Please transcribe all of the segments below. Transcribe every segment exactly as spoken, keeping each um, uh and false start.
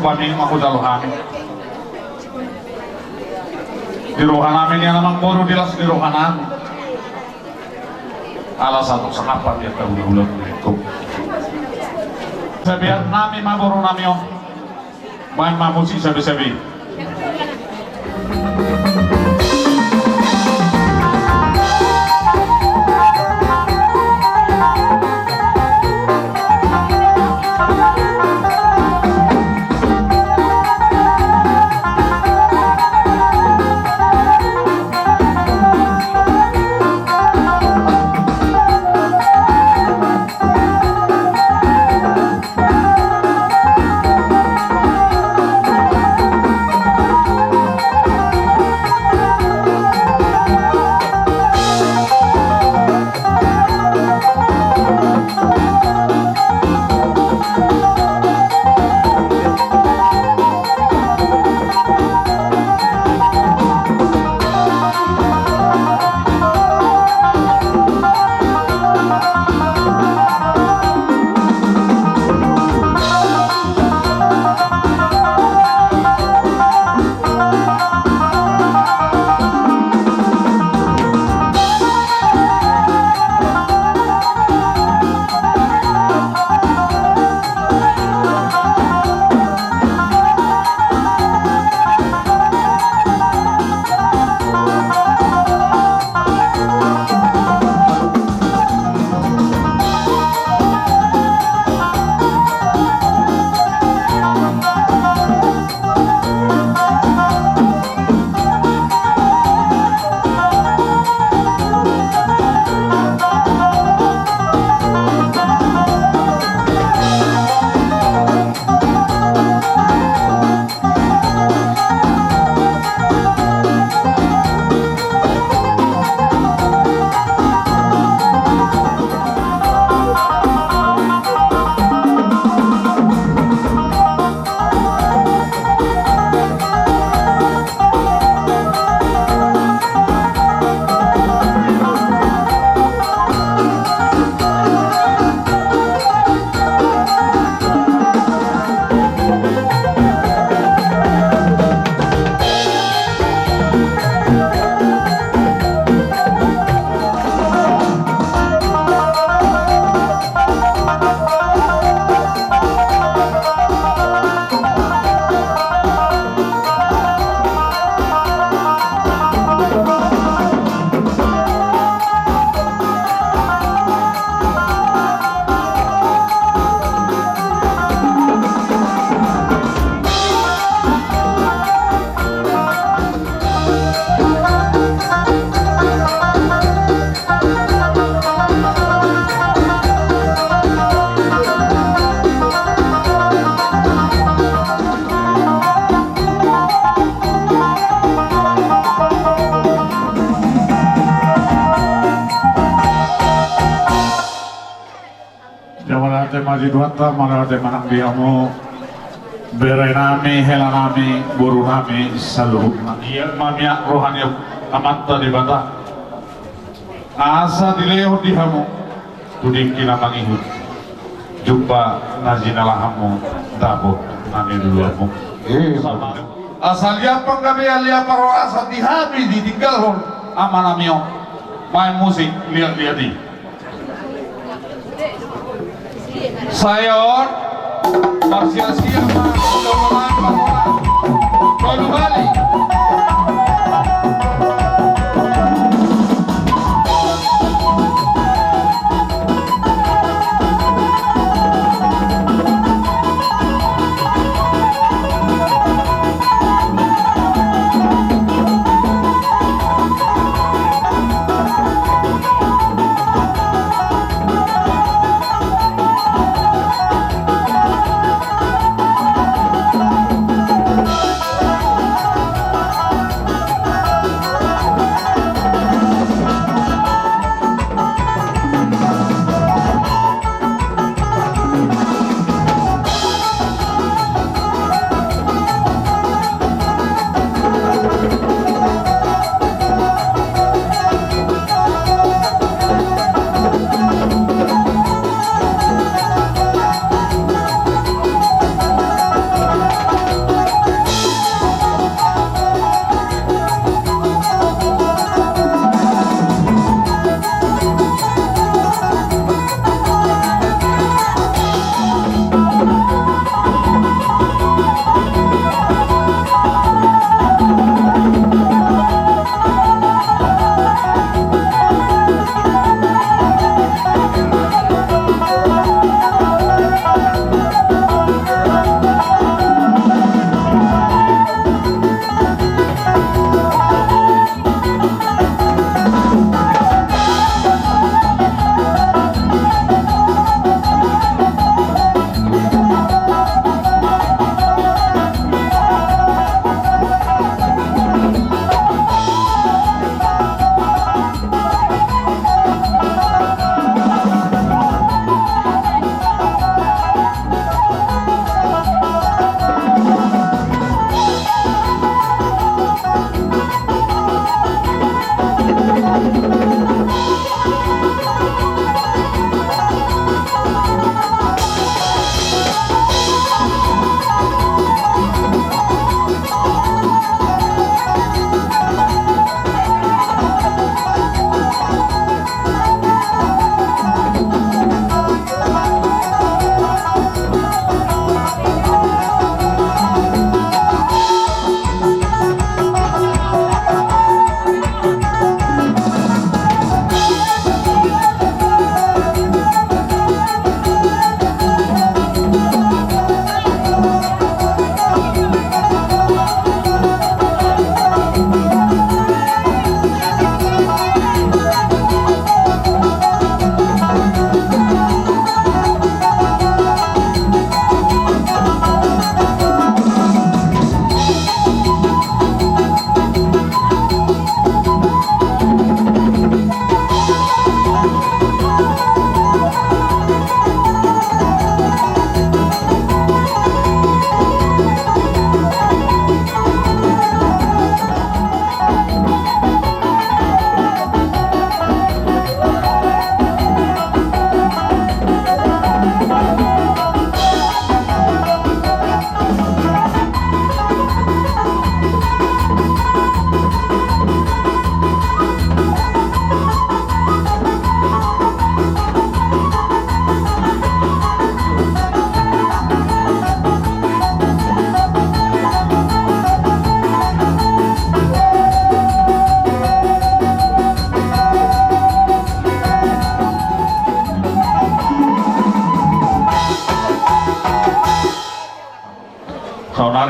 Paminum ma hujalo hami di rohanami, nian amangboru, di las ni rohanami. Ala satuk sangap di angka hulahula. Sabeannami ma borunami on. Baen ma musik sabesabe. Ia mauliate ma di Tuhanta, mauliate ma nang di hamu berenami, helanami, borunami saluhutna. Ia ma miak roha ni Amanta Debata, asa dilehon di hamu tu tingki na mangihut jumpa na jinalahanmu, dapot na niluluanmu. Asa liapan gabe, liapan roha, asa di hami ditinggalhon amanami on. Main musik liat-liat i. Sae on, marsiasiat ma, tolu hali.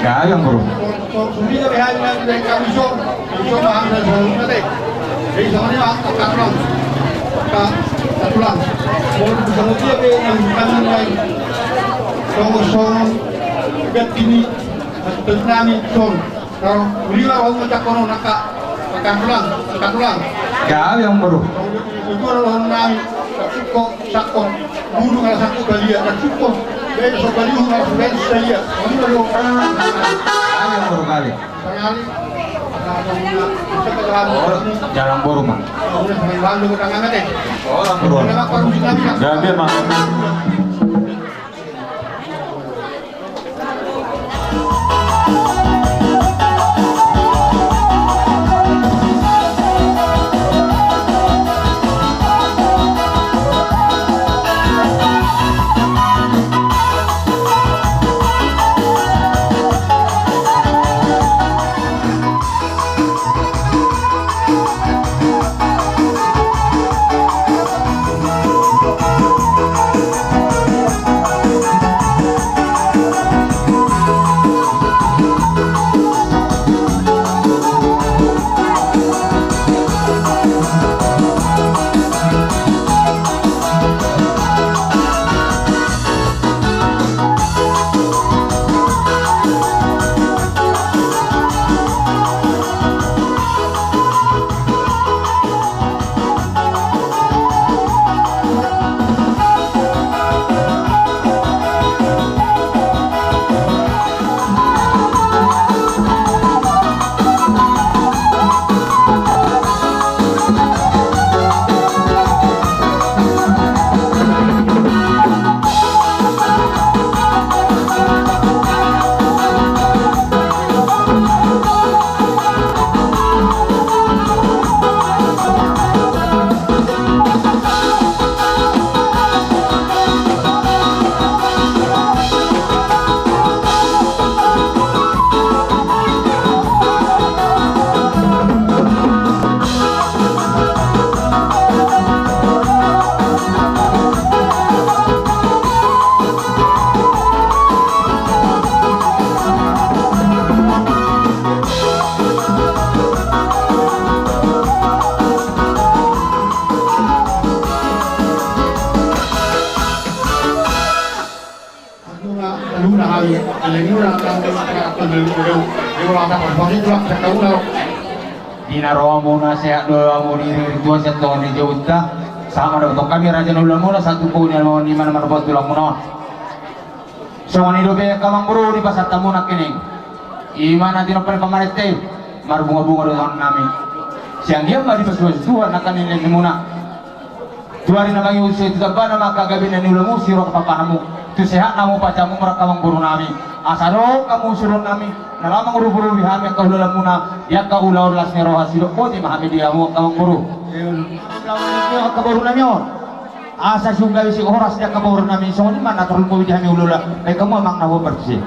Gabe, Amangboru. Sumida be hami na di kami son, son ma hami na saluhutna te. Jadi songon i ma angka tulang, angka tulang. Songon dia be na hami nai songon songon gatini. Terus nami son. Kalau beli lah orang macam kono naka angka tulang, angka tulang. Gabe, Amangboru. Itu adalah orang nami. Kok Sakon, guru ngala sangko balia, kan sukon. Beda so baliu ngala so beda salia. Ini baru. Ayo, baru kali. Sekali. Oh, jalan boru, Mang. Oh, udah, sekali lalu udah nggak ada. Oh, orang boru. Kenapa baru kita bilang? Gabe, Mang. Di na rohamuna sehat do hamu, diri tua sehat do hamu, di jabuta. Sama do tong hami raja ni ulaonmuna, satu pun yang mau ni mana marbuat tulangmuna on. Songon i dope angka amangboru di pasahatonmuna nangkining. Ima na tinompa ni pamarenta i, marbungabunga do tangan nami. Sian dia ma dipasupasu Tuhan angka ni lelengmuna. Tu ari na mangihut sai tu tambana ma angka gabe na niulamu, siro angka papahanmu. Tu sehat na hamu pacamu marangka amangboru nami. Asa adong hamu suruon nami, na lam mangurupi-urupi hami angka hulahulamuna, di angka ulaon las ni roha sidok boti ma hami di hamu angka amangboru. Angka boru nami on. Asa sunggawi si horas di angka boru nami, songon i ma na tarlumobi di hami hulahula, baen hamu amang na hombar tu si.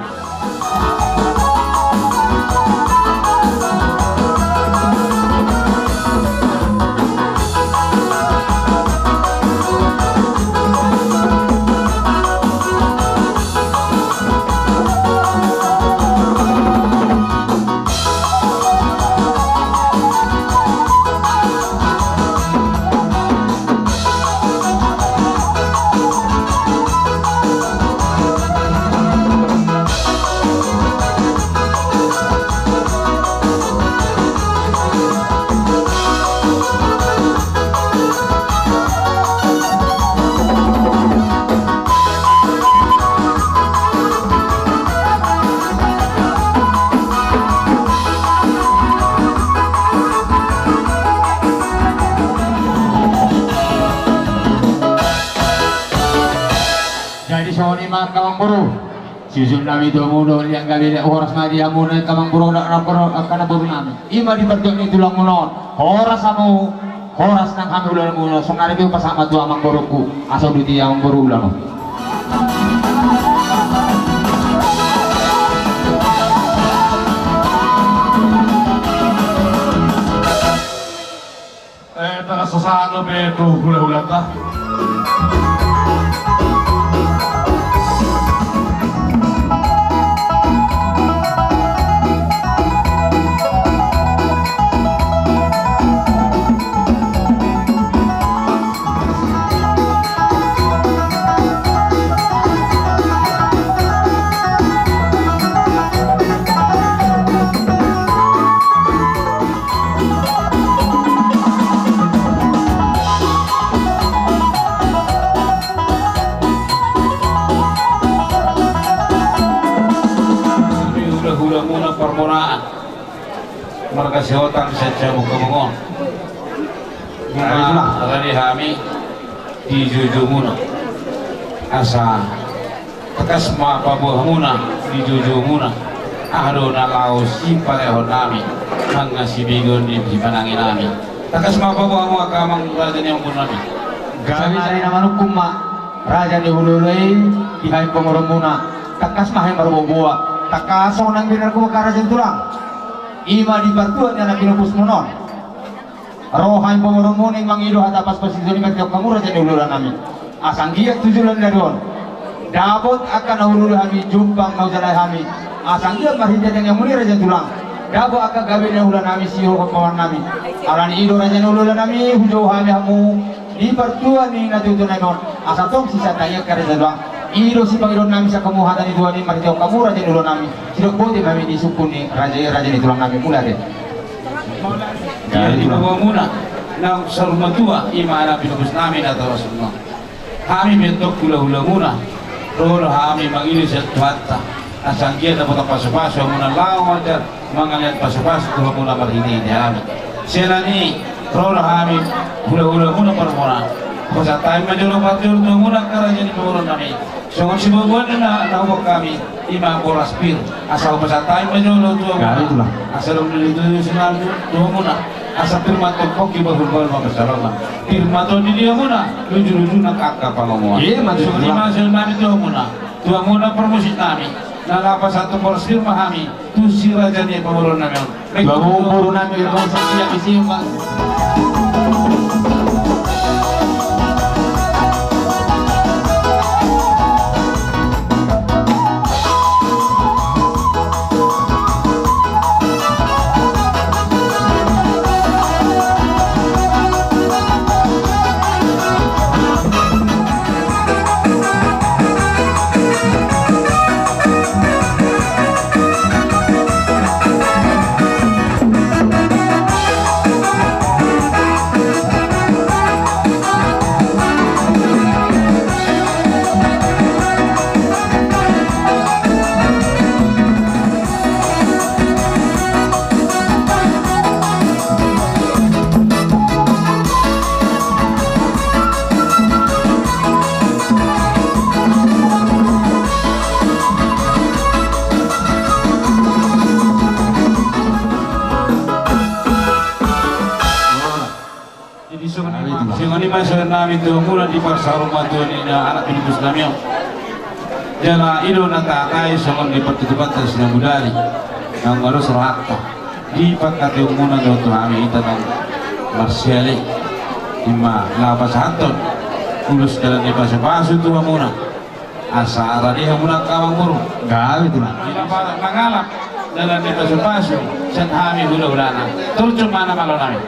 Songon i ma angka amangboru. Sijujur nami tu hamu do, liang gabe horas ma di hamu na angka amangboru, angka na boru nami. I ma di partuat ni tulangmuna on. Horas hamu, horas nang hami ulaonmuna. Saonari pe hupasahat ma tu amangborungku. Asa uduti amangboru ulaon on. Eh, taga sasahat dope tu hulahulanta. Hami hulahulamuna parmonaan, marga Sihotang sian Sihabung Kabungon. Ima rade hami di joujomuna. Asa tangkas ma paboa hamuna di joujomuna. Aha do na laho sipalehon nami, mangasibegehon di sipanangi nami. Tangkas ma paboa hamu angka amang raja ni amangboru nami. Gabe sari na manungkun ma raja ni hulahula i di hami pamoruonmuna. Tangkas ma hami marboaboa. Tangkas songon nang binar ku angka raja ni tulang. I ma di partuat ni anak binopusmuna on. Ro hami pamoruonmuna i mangido hata pasupasu i, songon i ma titahon hamu raja ni hulahula nami. Asa anggiat tu joloan ni ari on dapot angka na huruli hami, jumpang na hujalo hami. Asa anggiat marhite tangiangmuna i raja ni tulang, dapot angka gabe ni hulahula nami, sihohot pamoruon nami. Alani i do raja ni hulahula nami, hujou hami hamu di partuat ni natuatua nami on. Asa tong sisada i angka raja ni tulang. I do sipangidoan nami sian hamu hata ni Tuhan i, marhitehon hamu raja ni hulahula nami. Sidok boti ma hami di sungkun ni raja i, raja ni tulang nami, mauliate. Jadi paboa hamuna naung saur matua, i ma anak binopus nami na tau asumna. Hami pe antong hulahulamuna, ro do hami mangido sian Tuhanta, asa anggiat dapotan pasupasu hamuna laho manjalo mangalean pasupasu tu hamuna marhitehite hami. Sian i ro do hami hulahulamuna parmonaan. Hupasahat hami ma jolo parjolo tu hamuna angka raja ni pamoruon nami. Songon siboaboaan na, na huboan hami, i ma boras pir. Asa hupasahat hami ma jolo tu hamuna. Asa dung dituju sinamuna tu hamuna. Asa pir ma antong pongki, bahulbahul ma pansalongan. Pir ma tondi di hamuna, lujuluju nang angka pangomoan. Songon i ma sian nami tu hamuna. Tu hamuna parmusik nami, na laho pasahathon boras pir ma hami tu si raja ni pamoruon nami on. Baru boru nami, baru saksi yang isi, Pak. Jadi songon i ma, songon i ma sian nami tu hamuna di parsaurmatuaon ni anak binopus nami on. Jala i do na tahatai songon di partutupanta sinamudari. Naung maros rohanta di pangkataionmuna dohot tu hami hita naung marsiale. I ma laho pasahathon ulos dalan ni pasupasu tu hamuna. Asa rade hamuna angka amangboru. Gabe tulang. Mangalap dalan ni pasupasu sian hami hulahulana. Turjum ma na malo nami.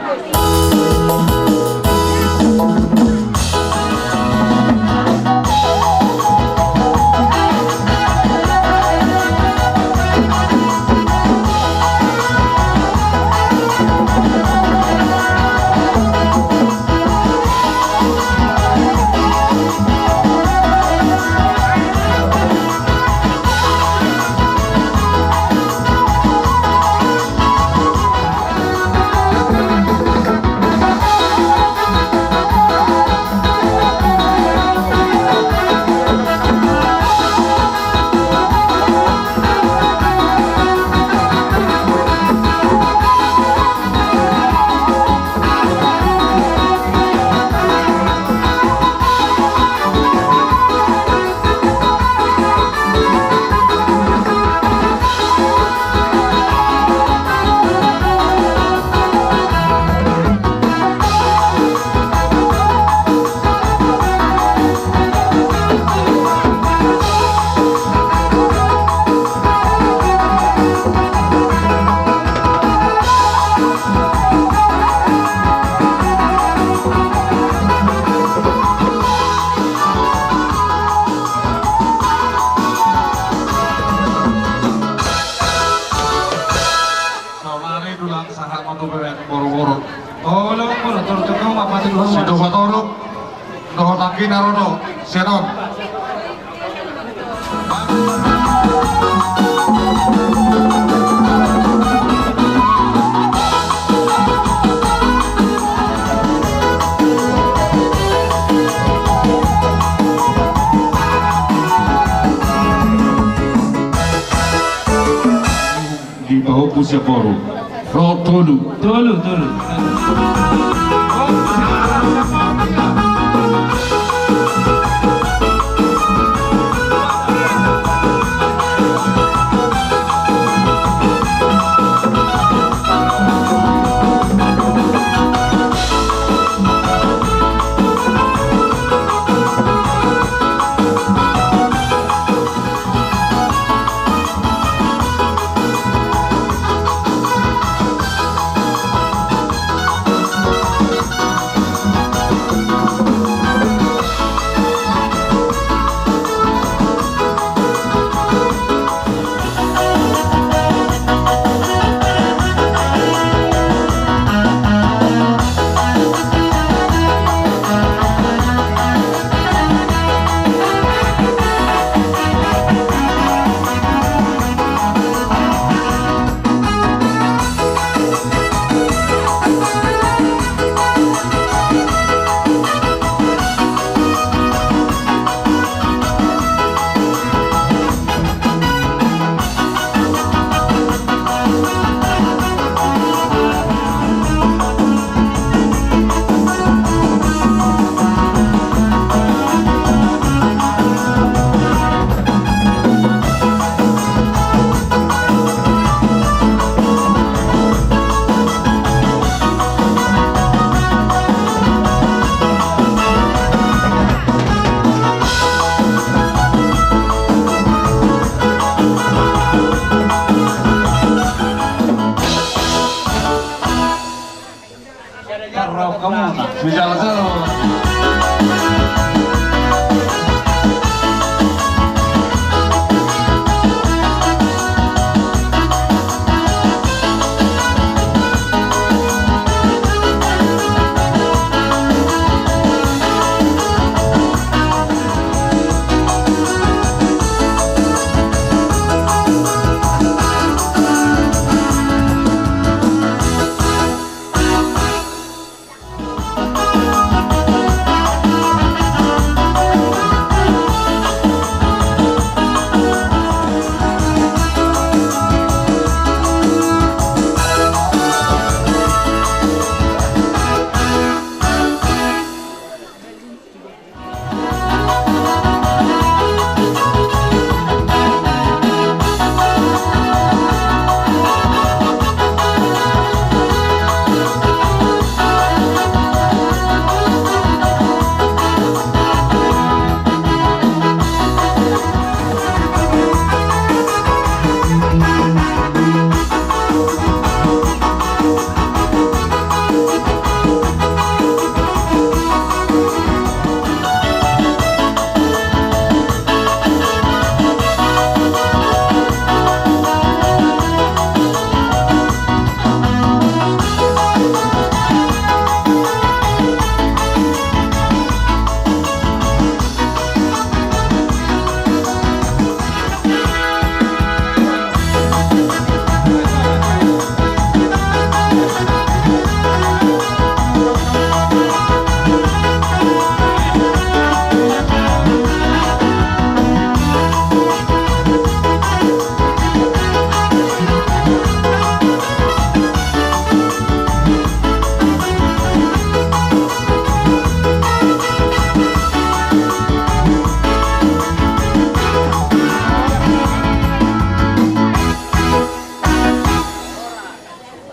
Tolong, tolong, tolong, tolong, apa tuh? Sidohonon, dohot anggi na ro do, sian on. Di pahompu sian boru. Ro tolu. Tolu, tolu.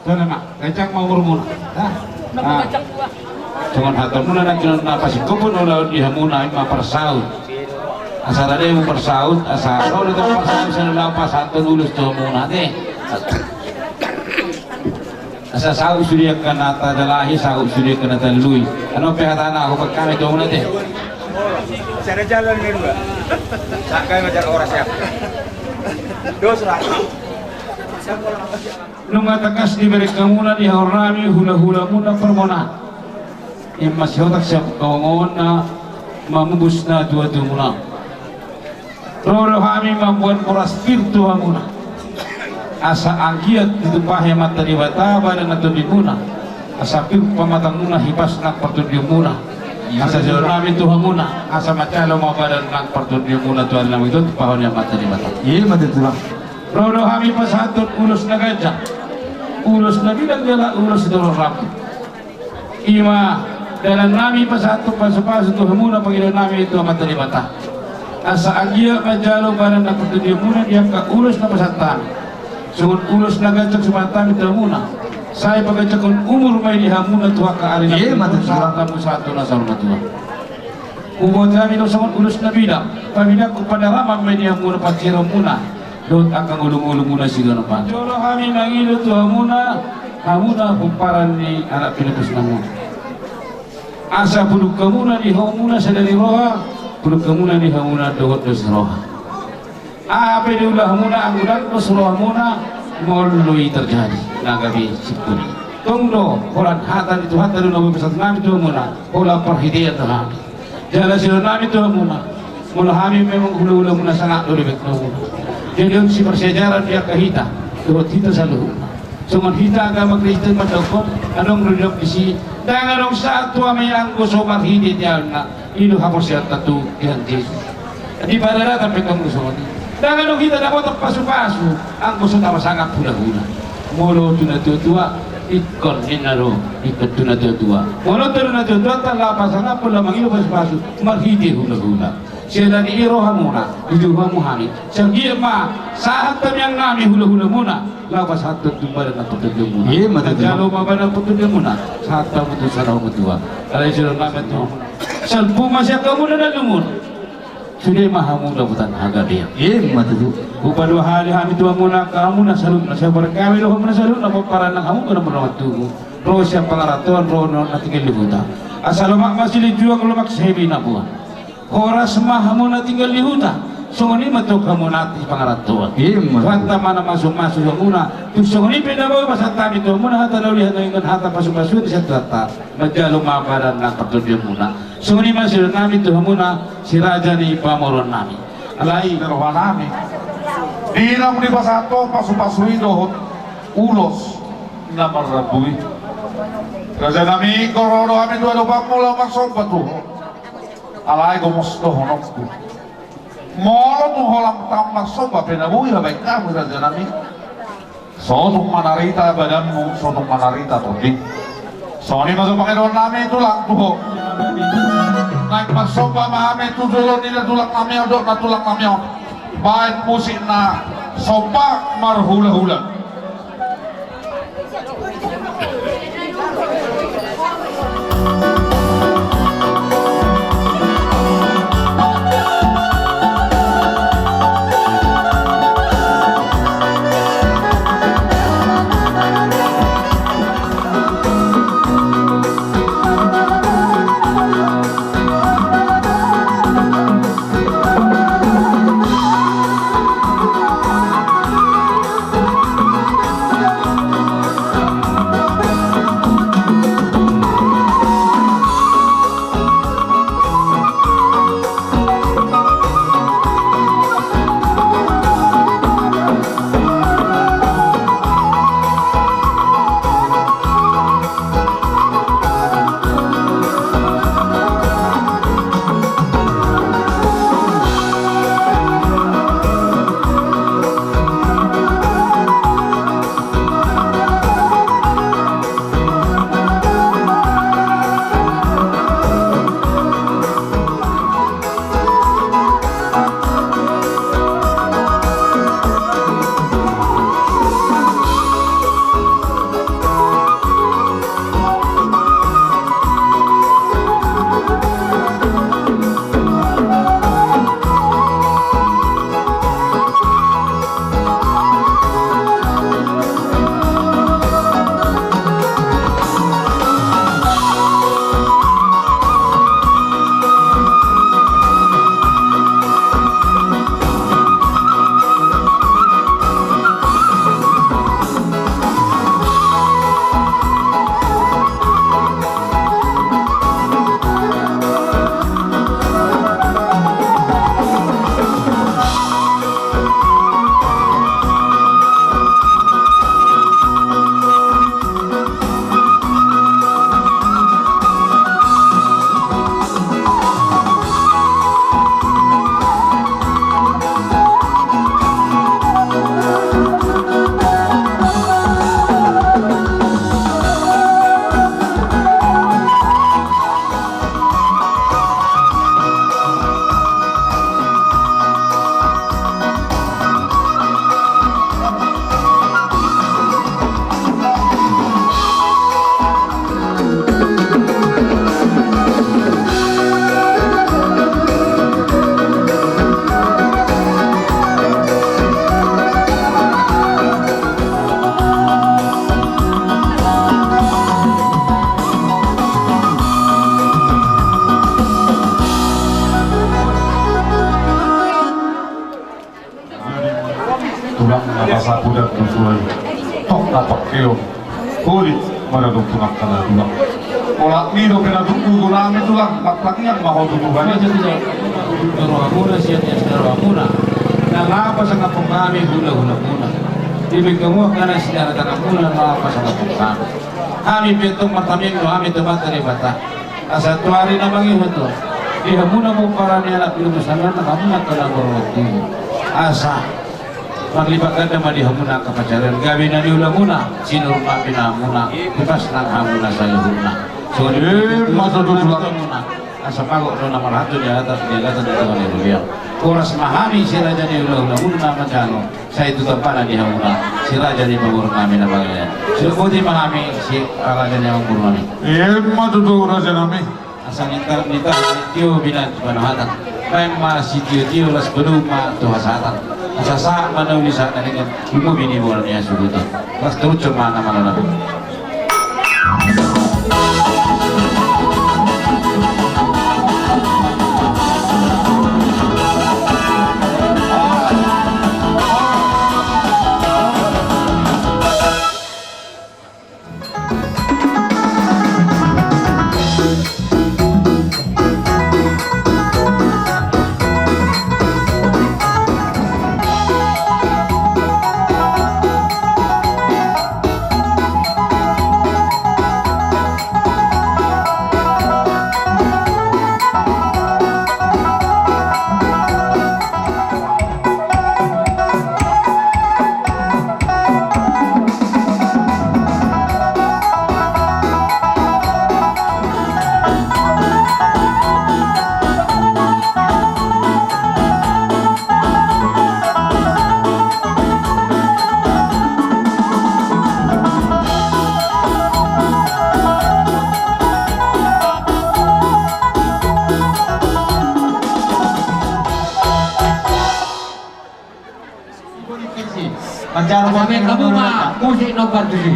Tona ma, ganjang ma umurmuna. Songon hatamuna na, na pasingkopon ulaon di hamuna, ima parsaut. Asa rade hamu parsaut, asa ro do hamu parsaut, asa na laho pasahathon ulos tu hamuna, ate. Asa saut sude angka na tadalahi, saut sude angka na talului. Ano pe hatana, hupakkami tu hamuna, ate. Sada jalan ni dua. Sakai macam orang siap. Dos lah. Nunga tangkas dibereng hamuna di haor nami hula-hulamuna parmonaan. Ima sihotak siap kawangon na mamubus na tua-tuamuna. Ro do hami mamboan boras pir tu hamuna. Asa anggiat ditumpahi Amanta Debata badan na tondimuna. Asa pir pamatangmuna, hipas nang partondionmuna. Asa jalo nami tu hamuna. Asa manjalo ma badan nang partondionmuna tu ari na mangihut tumpahon ni Amanta Debata. Ima tutu. Ro do hami pasahathon ulos na ganjang, ulos na bidang jala ulos na torop rambu. Ima dalan nami pasahathon pasu-pasu tu hamuna pangidoan nami tu Amanta Debata. Asa anggiat manjalo badan nang partondionmuna di angka ulos na pasahat hami. Songon ulos na ganjang sipasahat hami tu hamuna. Sai paganjanghon umur ma i di hamuna tu angka ari na... Ima tutu. Sahat hamu sahat tu na saur matua. Huboan hami do songon ulos na bidang, pabidangkon panaraman ma i di hamuna, panseronmuna dohot angka ngolu-ngolumuna siganup ari. Jolo hami mangido tu hamuna, hamuna pomparan ni anak pinapusnamuna. Asa puduk hamuna di hamuna sadari roha, puduk hamuna di hamuna dohot dos roha. Aha pe diula hamuna, anggo ndang dos rohamuna, molo i terjadi na gabe simpul i. Tong do holan hata ni Tuhanta do na boi pasahat nami tu hamuna, holan parhitean do hami. Jala sidohonon nami tu hamuna, molo hami memang hula-hulamuna, sangap do lebek hamuna. Jadi on siparsiajaran di angka hita dohot hita saluhutna. Songon hita agama Kristen mandokkon, adong do didok disi, ndang adong sahat tu hami anggo so marhite di anak, i do haporseaonta tu Tuhan Jesus. Di paradaton pe tong do songon i. Ndang adong hita dapotan pasu-pasu anggo so tapasangap hula-hula. Molo tu na tua-tua, ingkon ninna do, ingkon tu na tua-tua. Molo tu na tua-tua, ndang laho pasangaphon, laho mangido pasu-pasu marhite hula-hula. Siala ni i rohamuna, dijou hamu hami. Sai anggiat ma sahat tamiang nami hula-hulamuna laho pasahathon tu badan nang partondionmuna. Ima tutu. Jalo ma badan nang partondionmuna sahat hamu tu sada on matua. Alai sidohonon nami tu hamuna, salpu ma sian hamuna na lungun, sude ma hamu dapotan hagabeon. Ima tutu. Hupaduahali hami tu hamuna angka hamuna saluhutna, sai hubereng hami do hamuna saluhutna pomparan nang hamu na mardongan tubu, ro sian pangarantoan, ro na tinggal di huta. Asa lomak ma silinjuang, lomak sihabinaboan. Horas ma hamu na tinggal di huta, songon i ma tong hamu na di pangarantoan. Ima. Tuhanta ma na masu-masu hamuna. Tung songon i pe na boi pasahat hami tu hamuna hata na uli, hata na denggan, hata pasu-pasuon sian Tuhanta. Manjalo ma badan nang partondionmuna. Songon i ma sidohonon nami tu hamuna, si raja ni pamoruon nami. Alai di roha nami, di naung dipasahat ho pasu-pasu i dohot ulos na marrambu i, raja nami, ingkon ro do hami tu adopanmu laho marsomba tu ho. Alai gomos dohononku, molo tung holan taon marsomba pe na boi habaen hamu, raja nami, so tung manarita badanmu, so tung manarita tonding. Songon i ma jo pangidoan nami, tulang, tu ho. Naeng marsomba ma hami tu jolo ni natulang nami on dohot natulang nami on. Baen musik na somba marhula-hula. Sapudan tu suai, tok na pangkeon, holit manadok tu angka na tulang. Olat ni dope na tubu gonami tulang, martangiang ma ho tu Tuhan i. Rohamuna sian ias ni rohamuna, na laho pasangaphon hami hulahulamuna. Di bengkemuna angka na sidaratan muna, laho pasangaphon hami. Hami pe tong martamiang do hami tu Amanta Debata. Asa tu ari na mangihut on, di hamuna pomparan ni anak pinomparsaorna, hamuna angka na marorot tubu. Asa marlipat ganda ma di hamuna angka pansarian, gabe na niulamuna, sinur ma pinahanmuna, hipas nang hamuna saluhutna. Songon i ma tutu tulang. Asa mago do na marhato di atas, di atas di tangan di ruliang. Horas ma hami si raja ni hulahulamuna na manjalo, sai tu tampana di hamuna si raja ni pamoruon nami na pangelean. Sidok boti ma hami si raja ni amangboru nami. I ma tutu raja nami. Asa ninta ninta tio binahen tu panohatan. Baen ma sitiotio, las balum ma tu hasahatan. Asa sahat ma na uli sahat na denggan, lumobi ni bola ni hasuhuton. Las tarucon ma na mangalap. Manjalo. Sampe kamu ma musik nomor tujuh.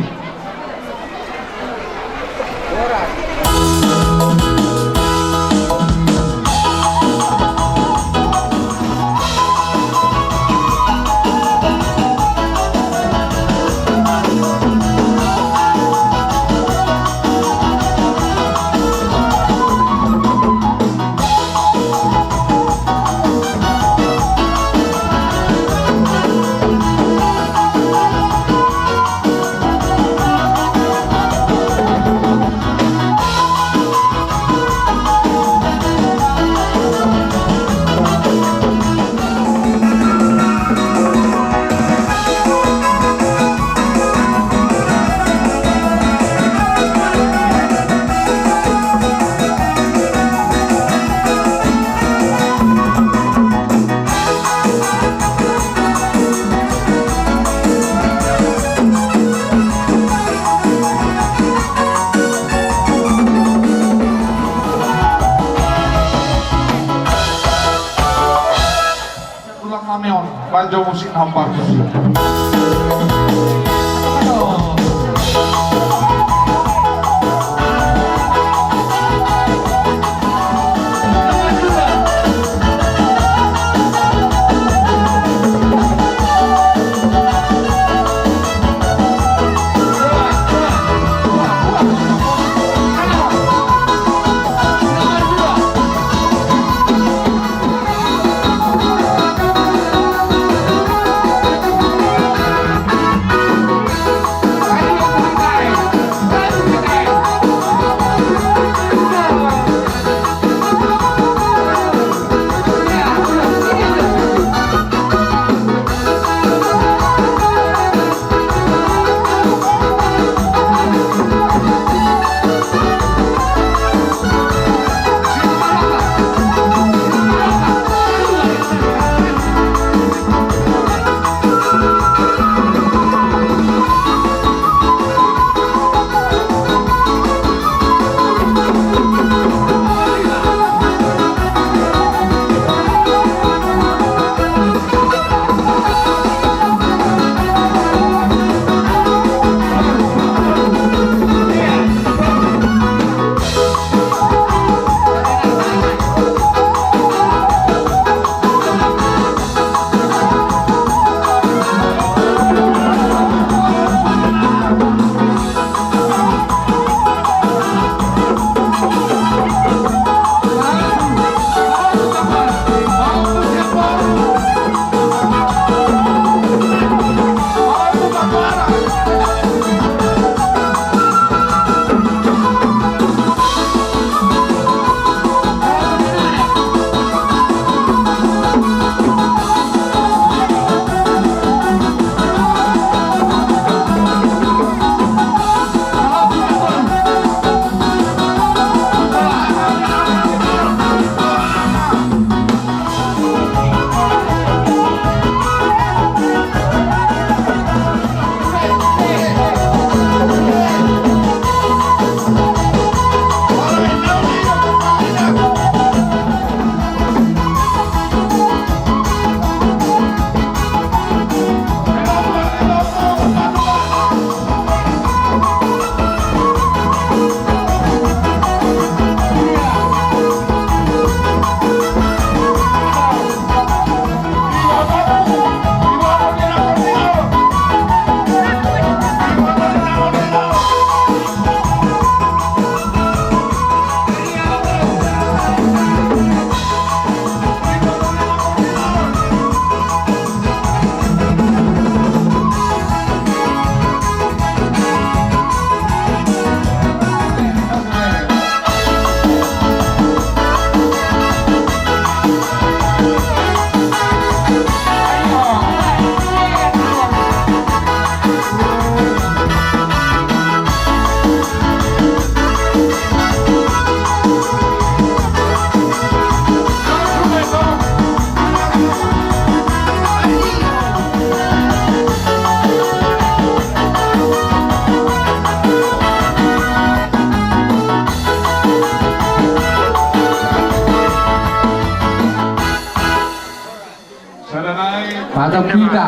Tulang nami on, banjo musik na hombar tusi. Atau kita,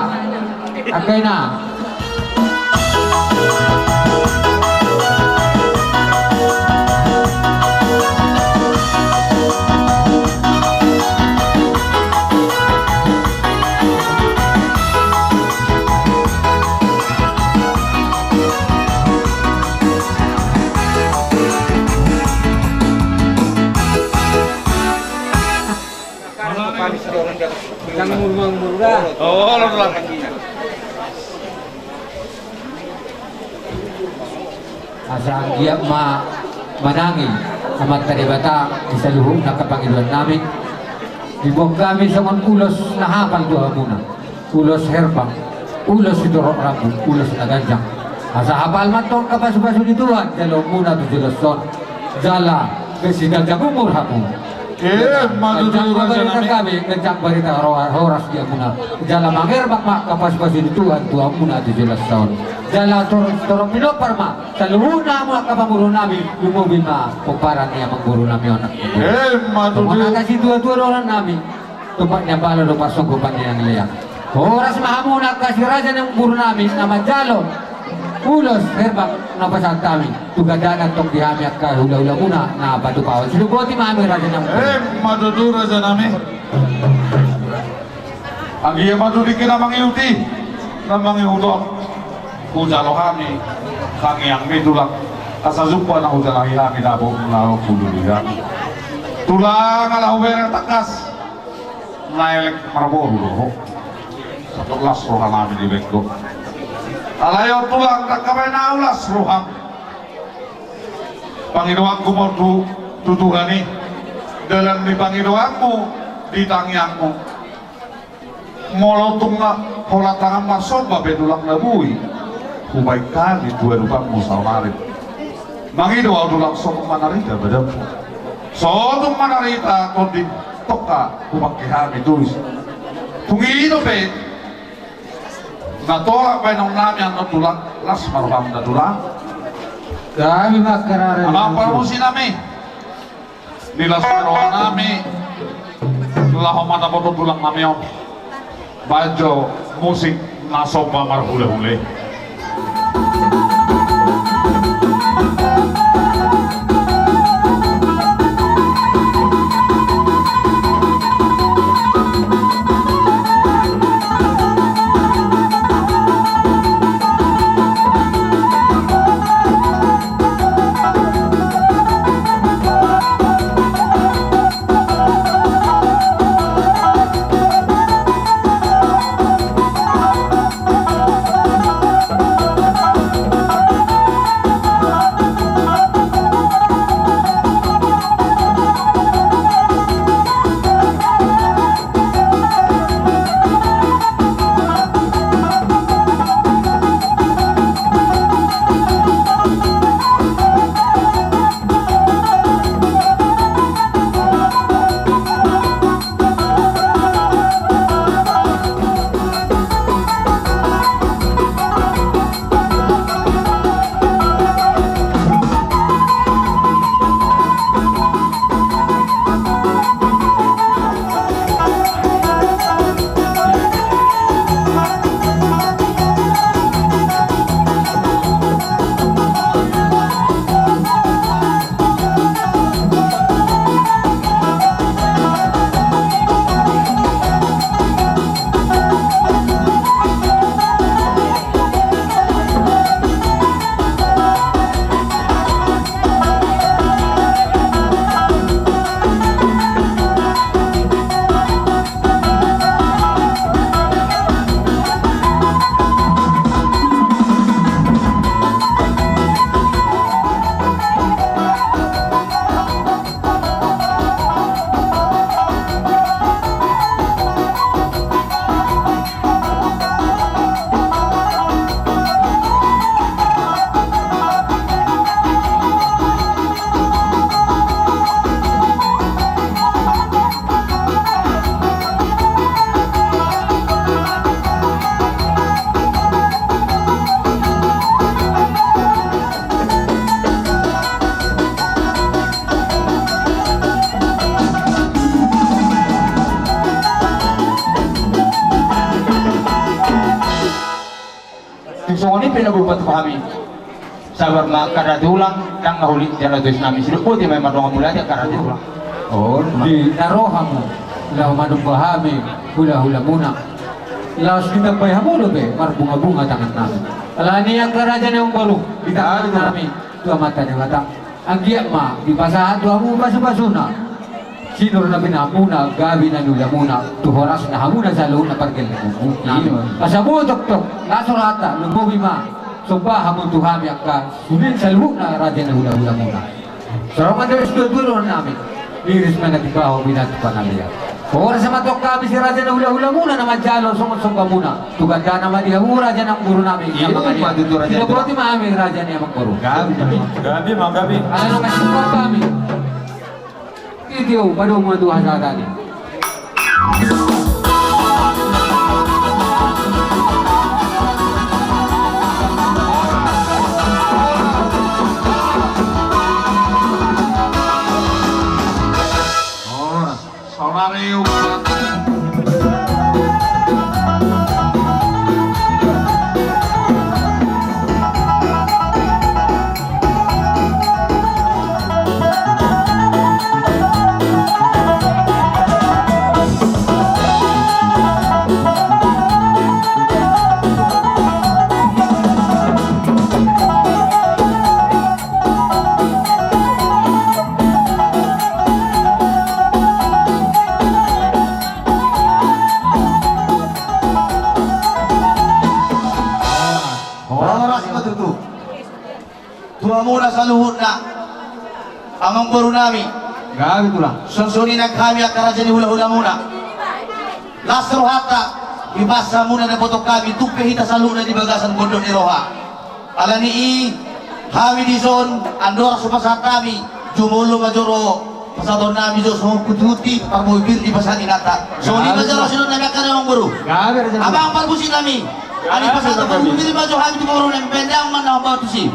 angka ina. Asa anggiat ma manangi Amanta Debata di saluhutna angka pangidoannami. Diboan hami songon ulos na hapal tu hamuna. Ulos herbang, ulos sitorop rambu, ulos na ganjang. Asa hapal ma antong angka pasupasu ni Tuhan jaloonmuna tu joloan on. Jala ganjang umur hamu. Emma tutu, rajanami. Ganjang barita, ganjang barita horas di hamuna. Jala mangherbang ma angka pasupasu ni Tuhan tu hamuna tu joloan on. Jala tor-, torop pinompar ma saluhutna hamu angka pamoruonnami, lumobi ma pomparan ni amangborunami on. Emma tutu. Songon hata situatua dohononnami. Tumpak ni ambalo do pasonggo pande yang leang. Horas ma hamu na angka si raja ni amangborunami na manjalo ulos herbang na pasahat hami tu gandana antong di hami angka hulahulamuna na patupahon. Sidok boti ma hami raja ni amangboru. Emma tutu rajanami. Anggiat ma tutu tingki na mangihut i na mangihut on. Hujalo hami tangiangmi tulang asa jumpa na hujalahi hami na bo na hujalahi hami. Tulang ala hubereng tangkas. Na elek marboru do ho. Sahat las rohanami di bengko. Alai on tulang tangkas baen na las roham. Pangidoanku ma tu, tu Tuhan i. Dalan ni pangidoanmu di tangiangmu. Molo tung na holan tangan marsomba pe tulang na boi hubaen hami tu adopanmu saonari. Mangido ahu tulang so tung manarita badanmu. So tung manarita tondi tongka hupangke hami tusi. Tung i dope na tolap baenonnami annon tulang, las ma rohamuna tulang. Hami ma angka raja ni amang parmusinami. Di las ni rohanami laho mandapothon tulangnami on. Baen jo musik na somba marhulehule. Rupa tu hami. Sabar ma angka raja tulang, ndang na holi jala tuis nami. Sidok boti ma i mardongan mauliate angka raja tulang. On ma. Di na ro hamu laho manomba hami hulahulamuna, laos ditambai hamu dope marbungabunga tangan nami. Alani angka raja ni amangboru, ditambai hami tu Amanta Debata. Anggiat ma dipasahat tu hamu pasupasuna, sinur na pinahanmuna, gabe na niulamuna, tu horas na hamuna saluhutna pargellengonmuna. Asa boi tongtong las rohanta, lumobi ma somba hamu tu hami angka sude saluhutna raja ni hulahulamuna. Songon na nidok ni natuatua dohonon nami: Iris ma na timbahau, pinantu panalean. Horas ma tong hami si raja ni hulahulamuna na manjalo songon sombamuna. Tu gandana ma di hamu raja ni amangboru nami. Ima tutu raja ni amangboru. Gabe ma hami raja ni amangboru. Gabe ma, gabe. Ala na masih kami. Titi, padomu ma tu hasahatan i. Saudari. Horas ma tutu tu hamuna saluhutna, amangboru nami. Gabe tulang. Songon i nang hami angka raja ni hulahulamuna. Las rohanta, dipasahat hamuna dapotan hami, tung pe hita saluhutna di bagasan gondok ni roha. Alani i, hami dison, andorang so pasahat hami, jumolo ma jolo pasahaton nami jo songon hutihutih parbue pir dipasahat inanta. Songon i ma jolo songon nami angka na amangboru. Amang parmusik nami. Alai pasahaton parbue pir ma jo hami tu boru nami, baen damang ma na hombar tusi.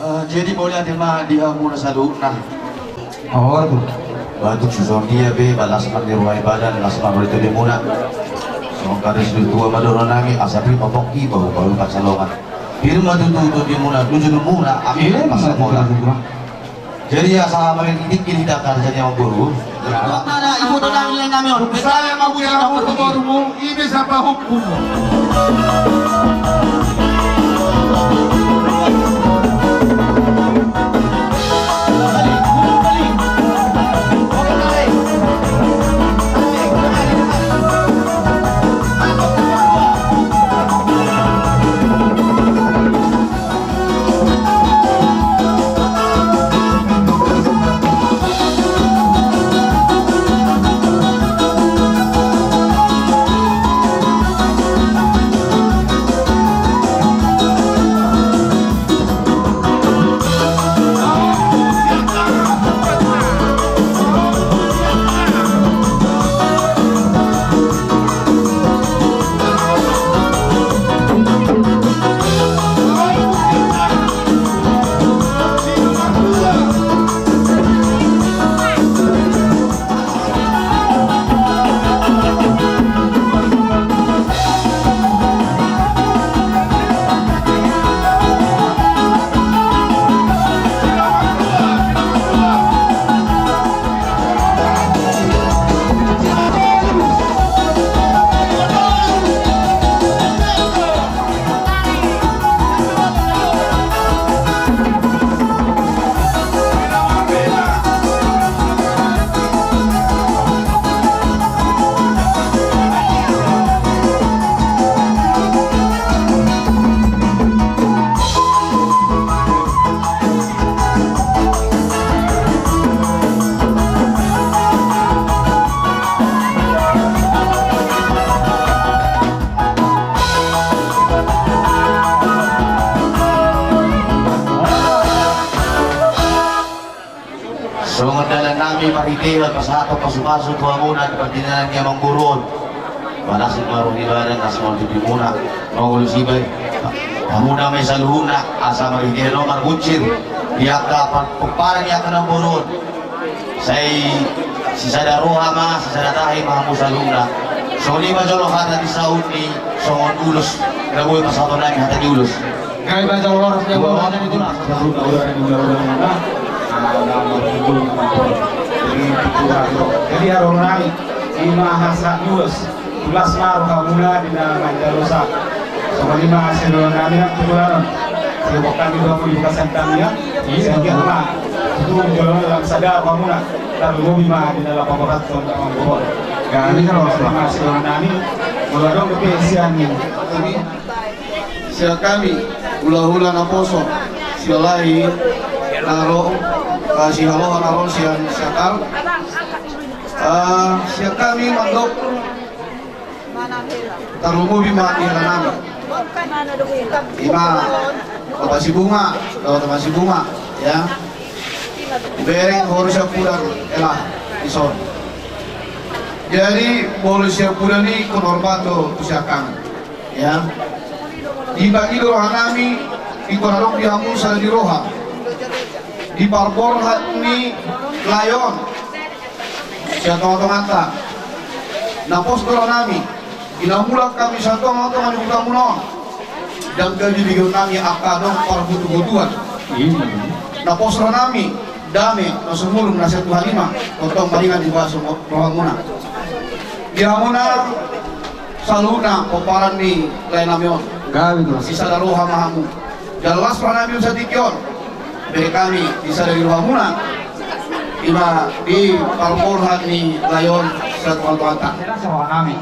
Ah, jadi mauliate ma di hamuna saluhutna. Aho tu. Ba tung so songon dia pe, ba las ma roha ibadah, las ma roha i tu hamuna. Songon hata ni natuatua ma dohonon nami, asa pir ma pongki, bahu bahu pansalongan. Pir ma tutu tu hamuna, tu jolomuna, amin. Jadi asa mauliate di hita angka raja ni amangboru. Iboto nami, lae nami on. Saya mau punya aku borumu, ini siapa hukummu? Songon dalan nami marhite pasahat pasupasu tu hamuna di pardalanan ni amangboru on. Palas ni marung ibadah na songon tibimuna mangolu sibai. Hamuna ma i saluhutna asa marhite on marbunsir di angka pa-, pomparan ni angka namboru on. Sai sisada roha ma, sisada tahi ma hamu saluhutna. Songon i ma jolo hata ni saut ni songon ulos na boi pasahaton nami hata ni ulos. Gabe ma jolo horas ni amang. Jadi haroro nami ima hasa ni ulos. Tulas ma rohamuna di na manjalo sa. Songon i ma sidohonon nami nang tu hulanon. Sidohon hami do hamu di bagasan tangiang. Sian hami ma tu jolo na lam sada rohamuna. Tarlumobi ma di na lam pamorathon amangboru. Gabe ma jolo horas ni amang. Sidohonon nami. Molo adong dope sian ni sian hami hulahula naposo, silahi na ro, eh, sihaloha na ro sian Siakar. Eh, sian hami mandok tarlumobi ma di hela nami. Ima Bapak Sibunga, Bapak Sibunga, ya. Bereng horu siampudan, elah, ison. Jadi, molo siampudan i ingkon hormat do tu sian hami. Ya. Dibagi do roha nami, ingkon adong di hamu sada ni roha. Di parborhat ni lae on. Sian tonga-tonganta. Na pos do roha nami. Di na mulak hami sian tonga-tonga ni huta muna on. Ndang gabe dibegeon nami angka adong parbutubutuan. Na pos roha nami. Dame, na sumurung, na sian Tuhan i ma, tongtong maringan di bagasan rohamuna. Di hamuna, saluhutna, pomparan ni lae nami on. Gabe, Tulang. Sisada roha ma hamu. Jala las roha nami on satingki on. Bere hami, sisada ni rohamuna. Ima, di parborhat ni lae on, sian tonga-tonganta. Las roha nami.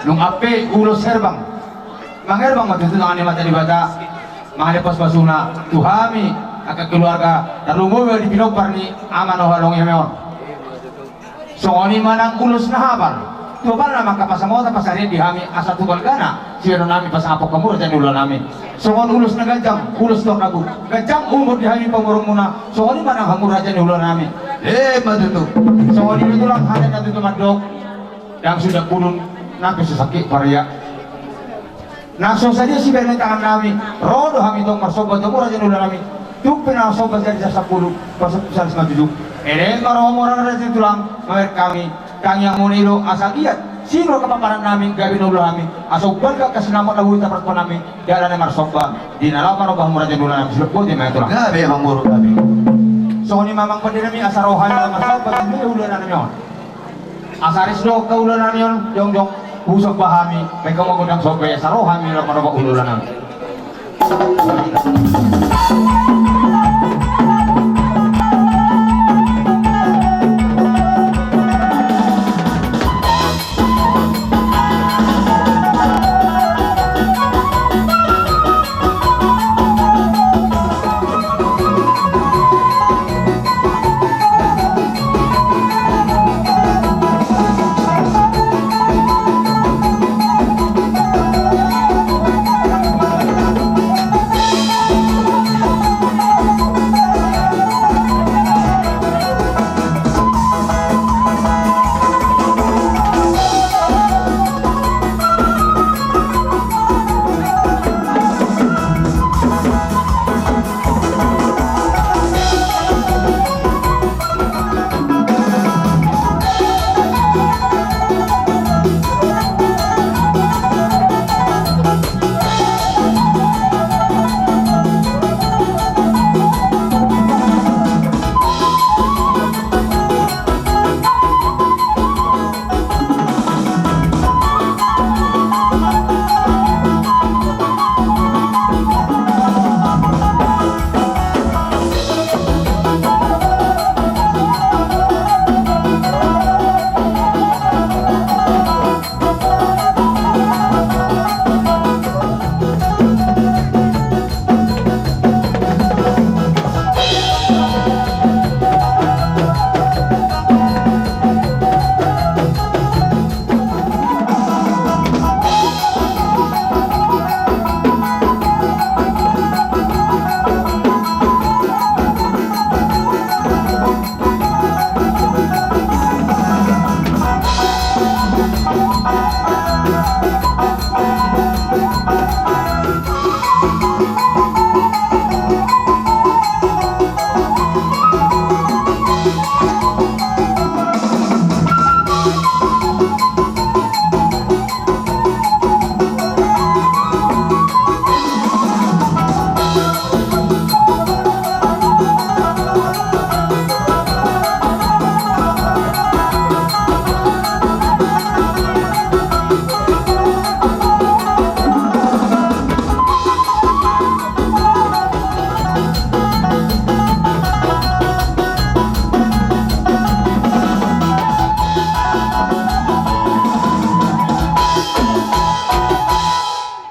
Nunga pe, ulos herbang. Mangerbang ma tutu tangan ni Amanta Debata. Mangalean pasupasu-Na tu hami angka keluarga, tarlumobi ma di pinompar ni ama na hudok nami on. Songon i ma nang ulos na hapal. Tu hapalna ma angka pasamotan pasarian di hami asa tu balgana sibahenon nami pasangaphon hamu raja ni hulahula nami. Songon ulos na ganjang, ulos tornabu. Ganjang umur di hami pamoruonmuna. Songon i ma nang hamu raja ni hulahula nami. E ma tutu. Songon i ma tulang hata na tutu mandok. Ndang suda bulung na pe so sangkit paria. Na so sadia sibahenon tangan nami, ro do hami tong marsomba tu hamu raja ni hulahula nami. Tung pe na somba jadi sasampulu, pasombu salas ma tutu. Elek ma rohamu raja ni tulang, mamereng hami, tangiangmuna i do asa giat, sinur angka pamparan nami, gabe na ulaon nami, asa umbalga angka sinamot na boi taparpon nami, di ala ni marsomba, di na laho manomba hamu raja ni hulahula nami, sude boti ma tulang. Gabe amangboru gabe. Songon i ma amang pande nami asa ro hami laho marsomba, tu hulahula nami on. Asa ris do angka hulahula nami on, jongjong, husomba hami, baen hamu ma gondang somba i, asa ro hami laho manomba hulahula nami.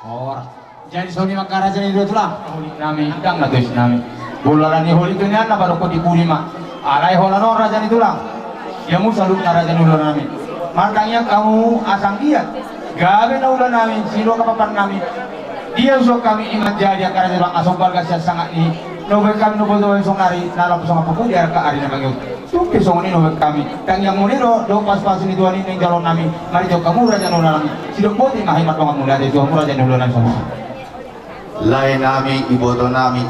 Horas. Jadi songon i ma angka raja ni dua tulang. Holik nami, ndang na tuis nami. Molo ala ni holik do nian na padokkon di pudi ma. Alai holan on raja ni tulang. Ia muse saluhutna raja ni ulaon nami. Martangiang hamu asa anggiat gabe na ulaon nami, sidok hapapan nami. Dia suang hami i manjadi angka raja ni tulang asa umbalga sian sangap ni na hubaen hami na huboto hami sonari na laho songon pupudi arga ari na mangihut. Tung pe songon i na hubaen hami. Tangiang muna i do, dohot pasupasu ni Tuhan i na jalo nami. Marijok hamu raja ni ulaon nami. Sidok boti ma hami mardongan mauliate tu hamu raja ni ulaon nami songon i. Lae nami, iboto nami.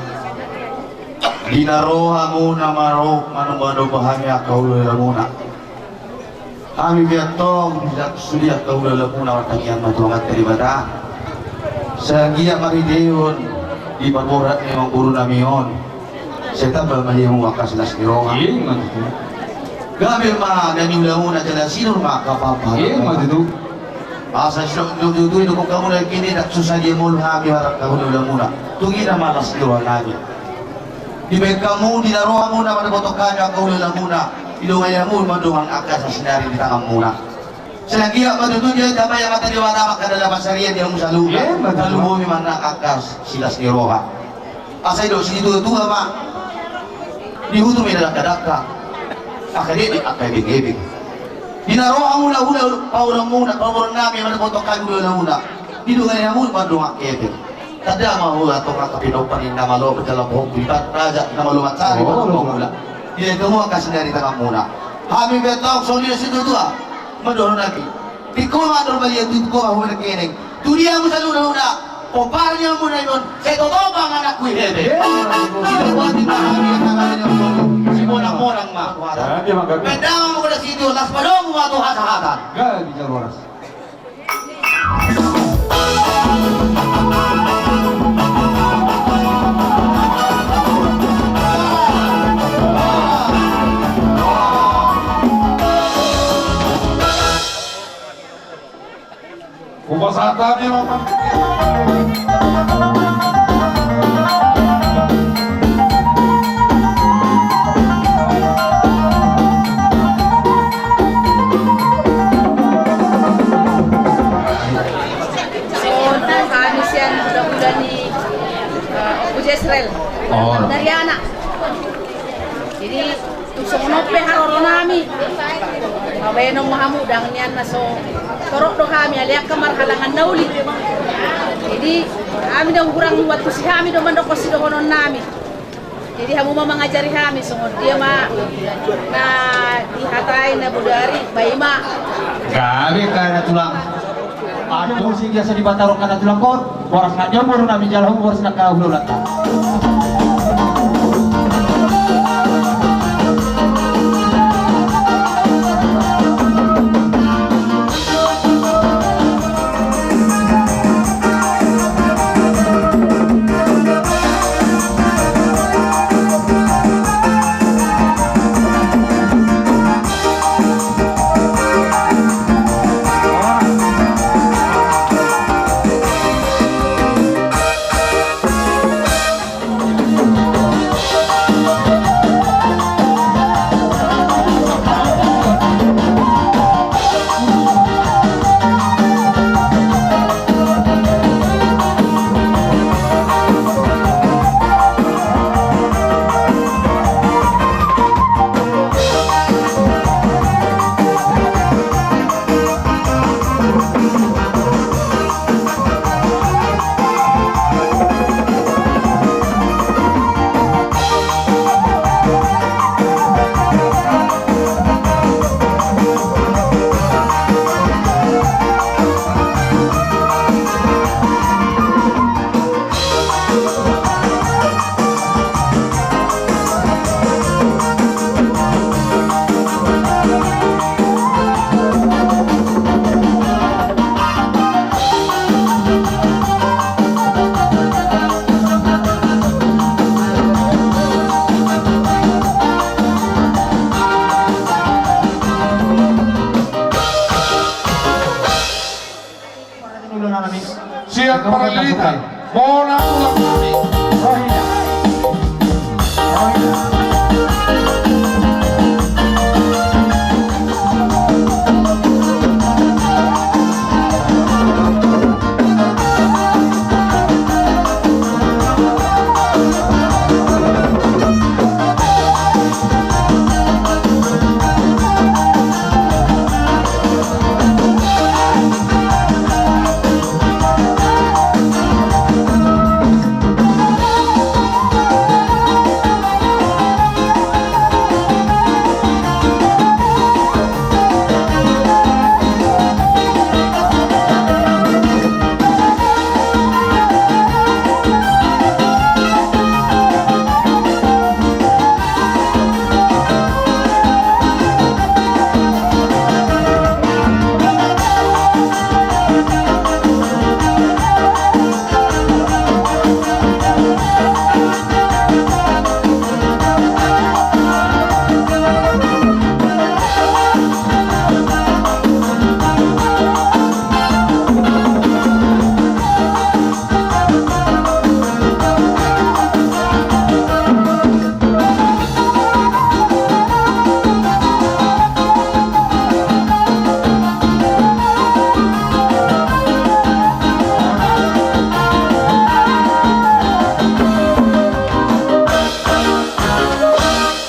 Di na ro hamuna ma ro manombanomba hami angka hulahula muna. Hami pe antong sude angka hulahula muna martangiang ma tu Amanta Debata. Sai anggiat marhitehon di parboruon ni amangboru nami on. Sai tamba ma di hamu angka silas ni roha. Ima tutu. Gabe ma na niula muna jala sinur ma angka papa. Ima tutu. Asa sidok tutu i do angka muna kini dak susa di mulu hami harap angka hulahula muna. Tung i na ma las ni roha nami. Dibaen hamu di na ro hamuna mandapothon hami angka hulahula muna. Didongani hamu ma dongan angka sasintongna di tangan muna. Sai anggiat ma tutu ditambai Amanta Debata ma angka dalaman sarian di hamu saluhutna. Ima tutu. Tarlumobi ma nang angka silas ni roha. Asa didok sitiotio ma. Dihutu ma i na dangkadangka. Angka dekdek angka ebengebeng. Di na ro hamuna hulahula paura muna paura nami mandapothon hami hulahula muna. Didongani hamu ma dongan kepeng. Tanda ma hamu antong angka pinompar ni na malo manjalo pahompu di raja na malo mansari. Di na i hamu angka sasintongna di tangan muna. Hami pe antong songon i do sitiotio. Mandok nami. Tingko ma andor balian, tingko ma hubereng kening. Tu dia hamu saluhutna, pomparan ni hamuna i on. Sai totop ma anakku i hepeng. Sitio ma hami angka raja ni on. Simonangmonang ma. Pendam ma manggoda sitio, las padomu ma tu hasahatan. Gabe jalo horas. Hupasahat hami ma. Dari anak. Jadi, tu songon on pe haroronami. Baenon ma hamu, dang nian na so torop do hami, alai angka marhalangan na uli. Jadi, hami na hurang buat tusi hami do mandok sidohononnami. Jadi, hamu ma mangajari hami, songon dia ma na dihatai na bodari, bae ma. Gabe angka na tulang. Aduh, sing biasa dibatarok angka na tulang kon. Boras na dia boru nami jala, boras na kau lolat. Sian Parlita, bona tulang nami.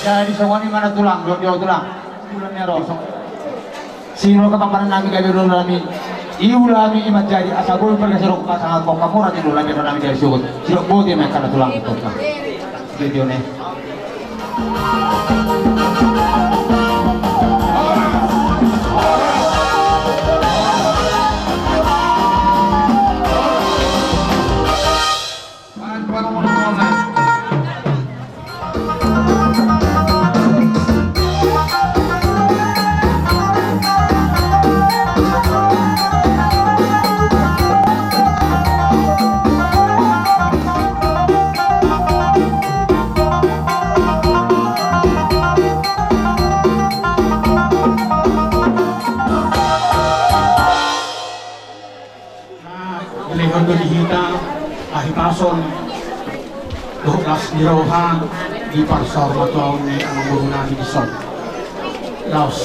Jadi songon i ma na tulang, dok dia tulang. Bulan ni ro. Siro ka pambanan nami gabe do nami. Iu nami i manjadi asa boi pergeser rok pasangan kok kamu rati do nami do nami dari suhut. Siro boti ma angka na tulang kok. Video ne. Na dilehon do di hita hahipason dohot las ni roha di parsaurmatuaon ni amangboru nami dison. Laos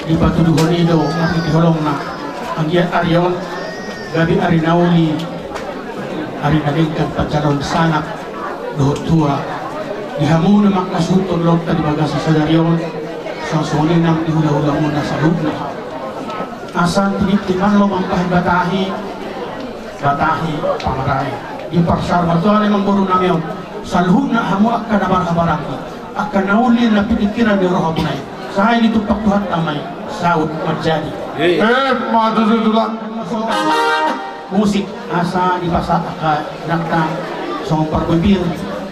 dipatuduhon i do marhite holongna, anggiat ari on gabe ari na uli, ari na denggan pansalongan sanak. Dohot tua, di hamu na mangkasuhuthon lomo ta di bagasan sadari on, songon i nang di hulahulamuna saluhutna. Asa tiniptip ma lomo pahit batahi, batahi pamarai. Di parsaur matua ni amangboru nami on, saluhutna hamu angka na marhahamaranggi, angka na uli na piningkiran ni rohamuna i, sai ditumpak Tuhanta ma i, saut manjadi. Emma tutu tulang. Musik asa dipasahat angka inanta songon parbue pir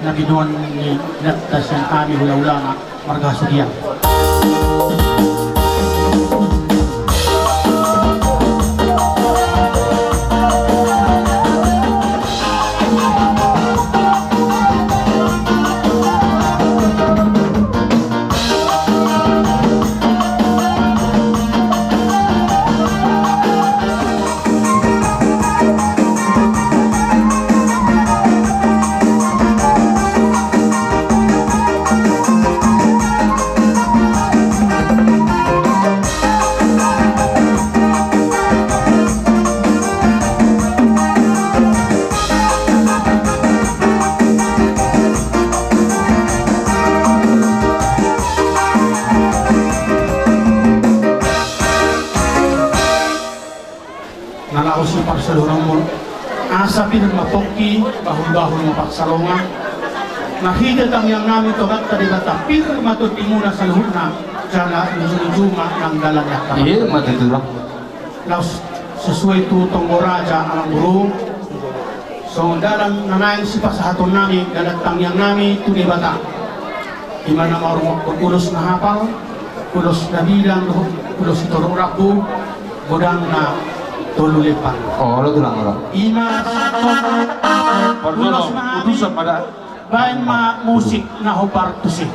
na binoan ni inanta sian hami hulahulana marga Hasugian. Na laho siparsadohononmuna, asa pir ma pongki, bahulbahul ma pansalongan. Marhite tangiang nami tu Amanta Debata, pir ma tondimuna saluhutna, jala luju-luju ma nang dalan ni angka. Pir ma tutu tulang. Laos sesuai tu tonggo raja amangboru, songon dalan na naeng sipasahaton nami, dalan tangiang nami tu Debata. Ima na marungokkon ulos na hapal, ulos na bidang, ulos sitorop rambu, godangna tolu lempan. Olo tulang, olo. Ima ulos na hapal, baen ma musik na hombar tusi.